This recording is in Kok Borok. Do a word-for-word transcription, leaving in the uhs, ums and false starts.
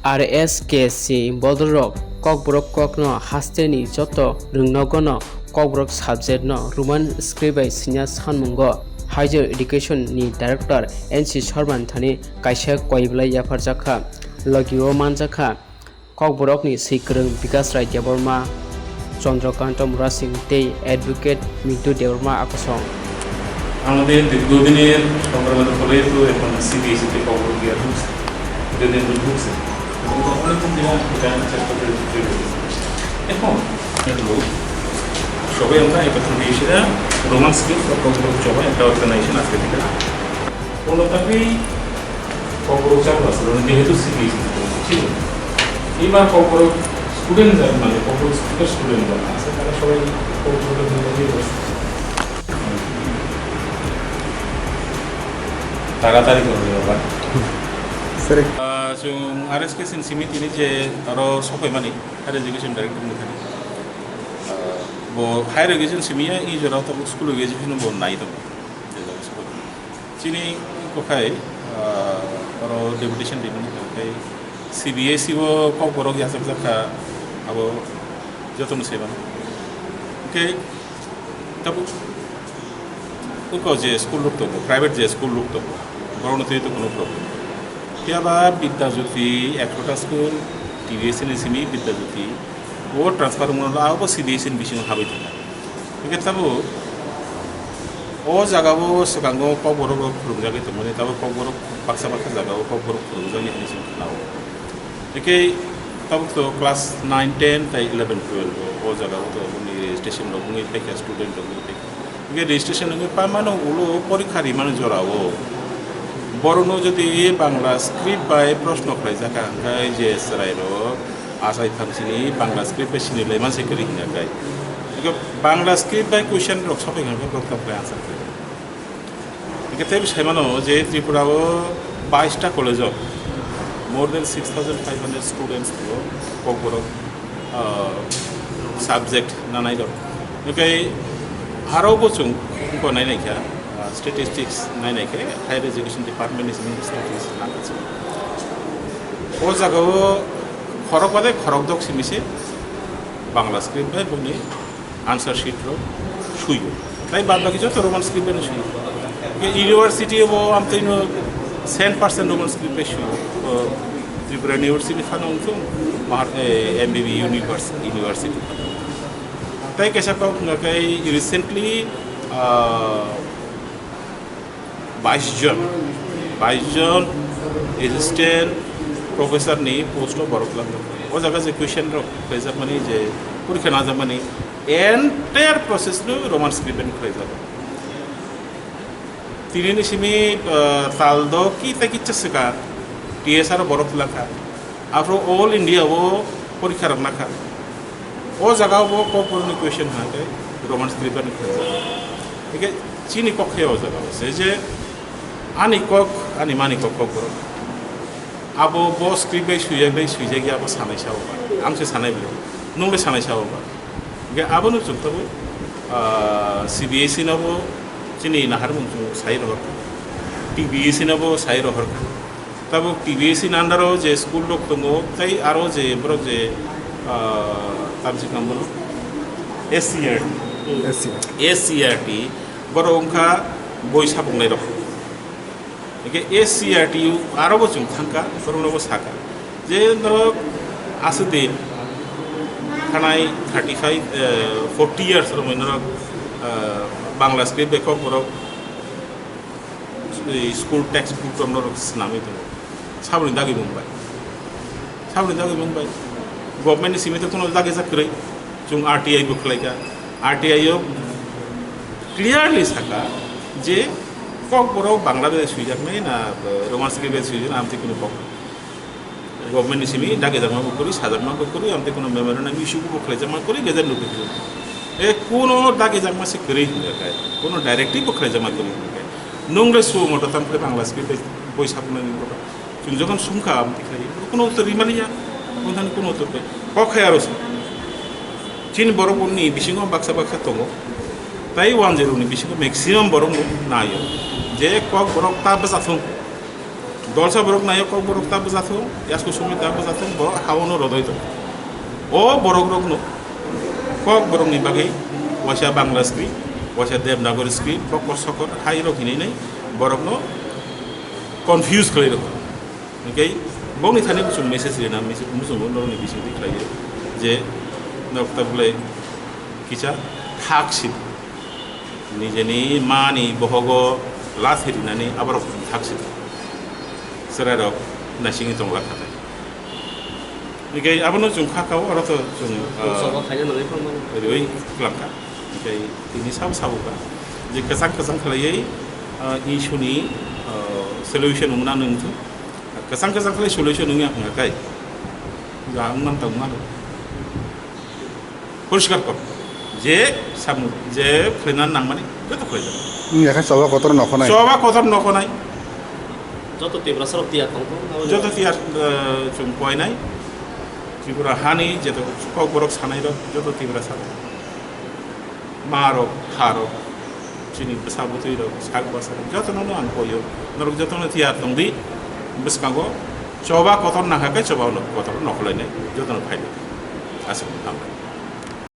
R S K C bodolrok Kokborok kokno hasteni joto rwngnogono Kokborok subject no Roman script bai swinya sanmungo Higher Education ni Director N C Sharma ni thani kaisa koiblai yapharjakha. Logio manjakha Kokborokni swikwrwng Bikas Rai Debbarma, Chandrakanta Murasing tei Advocate Mintu Debbarma a kosong. আমাদের দীর্ঘদিনের সংগ্রামের ফলেই তো এখন সিবিএসইতে ককবরক দেওয়া হচ্ছে, দীর্ঘদিন ধরে ভুগছে। এবং তো অনেকদিন ধরে আমি এটা চেষ্টা করে যেতে হবে। এখন লোক সবাই আমরা একত্রিত এসে রোমান স্ক্রিপ্ট বা ককবরক জমা একটা অর্গানাইজেশন আজকে থেকে কোনোভাবেই ককবরক চালু আছে, কারণ যেহেতু সিবিএসই, ঠিক আছে? এবার ককবরক স্টুডেন্ট যারা, মানে ককবরক স্কুলের স্টুডেন্ট যারা আছে, তারা সবাই ককবরকের জন্য দিয়ে বসে। Taratari kwnwi ba. Sir. Ah, chwng R S K C ni simi tini je aro sopaimani, Higher Education Director ni thani. Ah, bo Higher Education simi ya, i jora tabuk school education bo nai tongo. Je jaga sopaimani. Chini kokhai, ah, aro deputation rimani kokhai C B S E o kokborok yachak jakha abo jotono sebana. Hwnkhe tabuk uko je school rok tongo, private je school rok tongo, borokno twi to kono problem. Phiya ba Bidya Jyoti ekshota school, T B S ni simi Bidya Jyoti, o transfer wngmano abo C B S ni bisingo habai thangkha. Hwnkhe tabuk o jagao swkango kokborok rok phwrwngjagwi tongmani, tabuk kokborok baksa baksa jagao kokborok phwrwngjagwi hinwi chwng khnao. Hwnkhe tabuk to class nine, ten tei eleven, twelve o, o jagao to boni registration rok wngwi paikha, student rok wngwi paikha. Hwnkhe registration wngwi paimano ulo porikha rimani jorao borokno jodi Bangla script bai proshno khlaijak kha, hwnkhe je chwrairok achai thamsini Bangla script bai sini laiman se kwrwi hwnkha khe. Hwnkhe Bangla script bai question rok sophai hwnkhe borok tamo khlai answer khlai. Hwnkhe teibo saimano je Tripura o bais ta college o more than six thousand five hundred students tongo, kokborok, ah, subject nanai rok. Hwnkhe aro bo chwng wngkha nai naikha, ah, statistics nai naikhe higher education department ni simi statistics nangkha chwng. O jagao khorok baade khorok dok simi se Bangla script bai boni answer sheet rok suyo. Tai bad baki joto Roman script bai suyo. Ke university bo amtwino cent percent Roman script bai suyo. O Tripura University phano wngthung, mahar, eh, M B B Univers-, University. Tai kaisa kok wngkha khe recently, ah, bais jon, bais jon assistant professor ni post o borok twlangkha. O jaga je question rok khlaijakmani, je porikha najakmani, entire process no Roman script bai khlaijak. Tini ni simi, ah, tal do ki tei kicha swkang T S R o borok twlangkha. After all India o porikha rok nakha. O jaga o bo kokborokni question hwnkhe Roman script bai khlaijak. Hwnkhe chini kok khe o jaga o se je ani kok, ani mani kok, kokborok. Abo bo script bai swijak bai swijak ya, abo sanai sa o ba. Ang se sanai bwle. Nung le sanai sa o ba. Hwnkhe abono chwng tabuk, ah, C B S E no bo chini naharmung chwng sai rohor kha. T B S E no bo sai rohor kha. Tabuk T B S E ni under o je school rok tongo, tei aro je borok je, ah, tamjik nang bono S C R T. S C R T. S C R T, borok wngkha boi sapungnai rok. Hingke S C R T U aro bo chwng thangkha, borokno bo sakha. Je norok aswk din thanai thirty five, eh, forty years romwi norok, eh, Bangla script bai kok borok school textbook rok norok swnamwi tongo. Saboni dagi mung bai. Saboni dagi mung bai. Government ni simi to kuno dagi jak kwrwi. Chwng R T I bo khlaikha. R T I o clearly sakha je kok borok Bangla bai swijaknai na Roman script bai swijaknai, amtwi kuno kok. Government ni simi dagijakma bo kwrwi, sajakma bo kwrwi, amtwi kuno memorandum issue bo khlaijakma kwrwi, gazette notification. E kuno dagijakma se kwrwi hwnjakhai, kuno directive bo khlaijakma kwrwi hwnjakhai. Nwng le suo moto tamo khe Bangla script bai boi sabunani moto. Chwng jokhon sumkha, amtwi khlai, kuno uttor rimaliya, kuno thani kuno uttor khe. Kok hai aro se. Chini borok ni bisingo baksa baksa tongo. Tai one zero ni bisingo maximum borok no naio. Je kok borok ta bwsa thung. Dolsa borok nayo, Kokborok ta bwjathung, yasku sumi ta bwjathung, bo haono rodoi tong. O borok rokno Kokborokni bagwi waisa Bangla script, waisa Devanagari script, bokor sokor hai rok hinwi nai borokno confuse khlai rok. Hingke bongni thani muchung message rina, muchung, muchungo norokni bisingtwi khlaiwi je norok ta bwlai kisa thak si. Nijeni mani bohogo lathi rinani aborok thak si. Chwrairok naisingwi tongla khatai. Hingke abono chwng kha kao, oro to chwng, ah, Chwng sabo khaina nangwi phano. Riwi kwlangkha. Hingke tini sabo sabo kha. Je kwchang kwchang khlaiwi, ah, issue ni, ah, solution wngna nungthu. Kwchang kwchang khlai solution wngya hwnga kai. Ja wngman tong mano. Poriskar kor. Je samung, je khlaina nangmani, joto khlaijak. Wngya khe choba kotor nokhonai. Choba kotor nokhonai. Joto Tiprasa rok tiyar tongkho, abo joto tiyar, eh, chwng koinai. Tripura hani jeto Kokborok sanai rok, joto Tiprasa rok. Ma rok, pha rok, chini bwsa bwtwi rok, sak bwsa rok, jotono no ang koio. Norok jotono tiyar tongdi, bwskango choba kotor nangkha khe choba kotor nokholainai, jotono phaidi. Aswk hambai.